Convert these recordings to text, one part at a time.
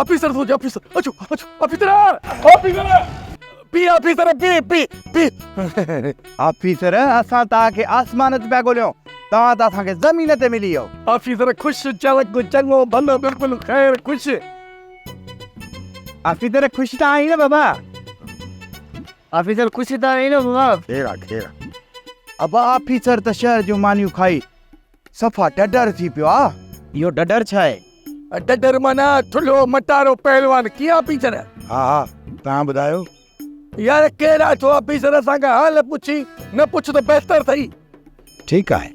Officer ٿو اچي officer اچو اچو officer officer P officer P P P. Officer اسان توهان کي آسمان تي پيا ڳوليون توهان ته اسان کي زمين تي ملي ويو. آفيسر خوش چلڪ چڱو ڀلو بلڪل خير خوش. آفيسر خوش ته آهين نه بابا. آفيسر خوش ته آهين نه بابا. خير آ خير آ. ابا آفيسر ته شهر جون مانيون کائي صفا ڍڍر ٿي پيو آ. اهو ڍڍر ڇا آهي؟ ڍڍر معنيٰ ٿلهو مٽارو پهلوان ڪيئن آفيسر؟ ها ها توهان ٻڌايو. يار ڪير آ ٿو آفيسر اسان کان حال پڇي نه پڇ ته بهتر ٿئي. ٺيڪ آهي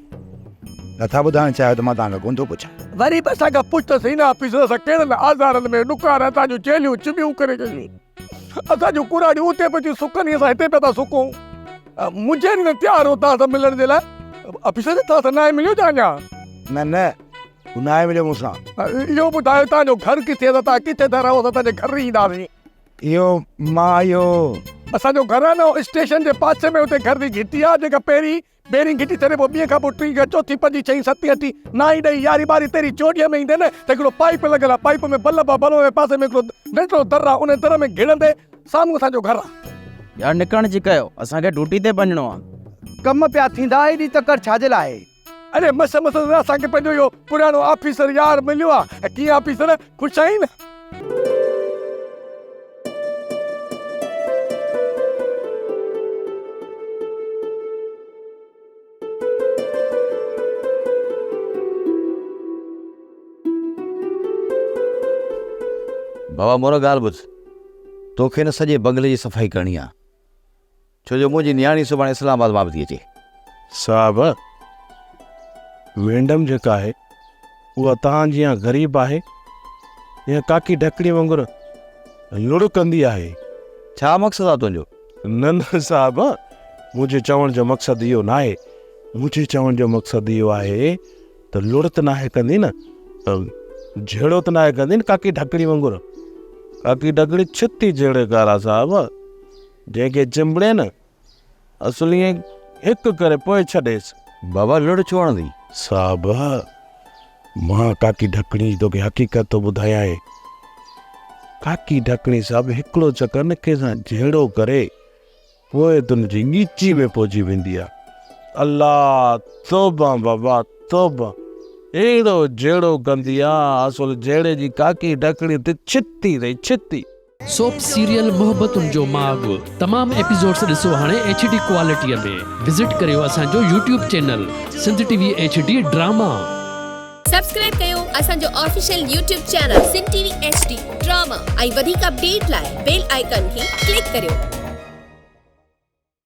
نٿا ٻڌائڻ چاهيو ته مان توهان کان ڪونه ٿو پڇان. وري به اسان کان پڇ ته سهي نه آفيسر اسان ڪهڙن آزارن ۾ ڏڪار اسان جون چيلهيون چٻيون ڪري ڇڏيون. اسان جون ڪراڙيون اتي پيون ٿيون سڪن ۽ اسان هتي پيا ٿا سڪون. منهنجي نه تيار هو توهان سان ملڻ جي لاء. آفيسر توهان سان ناهي مليو ڇا اڃا؟ نه نه هو ناهي مليو مون سان. اهو ٻڌايو توهان جو گهر ڪٿي آهي توهان ڪٿي ٿا رهو اسان توهان جي گهر اينداسين. اهو مان اهو. اسان جو گهر آهي نه اسٽيشن جي پاسي ۾ اتي گهر جي گهٽي آهي جيڪا پهرين پهرين گهٽي ڇڏي پوء ٻين کان پوء ٽين کان چوٿين پنجين ڇهين ستين اٺين نائين ڏهين يارهين ٻارهين تيرهين چوڏهين ۾ ايندين نه ته هڪڙو پائيپ لڳل آهي پائيپ ۾ بلب آهي بلب جي پاسي ۾ هڪڙو ننڍڙو در آهي ان در ۾ گهڙندي سامهون اسان جو گهر آهي. يار نڪرڻ جي ڪيو اسان کي ڊيوٽي تي وڃڻو آهي. ڪم پيا ٿيندا ايڏي تڪڙ ڇا جي لاء؟ اڙي مس مس ته اسان کي پنهنجو اهو پراڻو آفيسر يار مليو آهي ڪيئن آفيسر خوش آهين نه؟ بابا مورو ڳالهه ٻڌ توکي نه سڄي بنگلي جي صفائي ڪرڻي آ ڇو جو منهنجي نياڻي سڀاڻي اسلام آباد مان به ٿي اچي. صاحب مينڊم جيڪا آهي اها توهان جيان غريب آهي يا ڪاڪي ڍڪڻي وانگر لڙ ڪندي آهي. ڇا مقصد آ تنهنجو؟ نه نه صاحب منهنجي چوڻ جو مقصد اهو ناهي منهنجي چوڻ جو مقصد اهو آهي ته لڙ ته ناهي ڪندي نه جهيڙو ته ناهي ڪندي نه ڪاڪي ڍڪڻي وانگر ڪاڪي ڍڪڻي ڇتي جهيڙيڪار آ صاحب جنهن کي چنبڙي نه اصل ائين هڪ ڪري پوء ڇڏيس. بابا لڙ ڇو هڻندي؟ صاحب مان ڪاڪي ڍڪڻي جي توکي حقيقت ٿو ٻڌايانء. ڪاڪي ڍڪڻي صاحب هڪڙو چڪر نه ڪنهن سان جهيڙو ڪري پوء تن جي ڳچي ۾ پهچي ويندي آ. الله توبه بابا توبه اهڙو جهيڙو ڪندي آ اصل جهيڙي جي ڪاڪي ڍڪڻي تي ڇتي اٿئي ڇتي. سوپ سيريل محبتن جو ماڳ تمام ايپيسوڊس ڏسو هاڻي ايڇ ڊي ڪوالٽي ۾ وزٽ ڪريو اسان جو YouTube channel Sindh T V H D drama. Subscribe ڪيو اسان جو official YouTube channel Sindh T V H D drama ۽ وڌيڪ اپڊيٽ لاء بيل آئيڪان کي ڪلڪ ڪريو.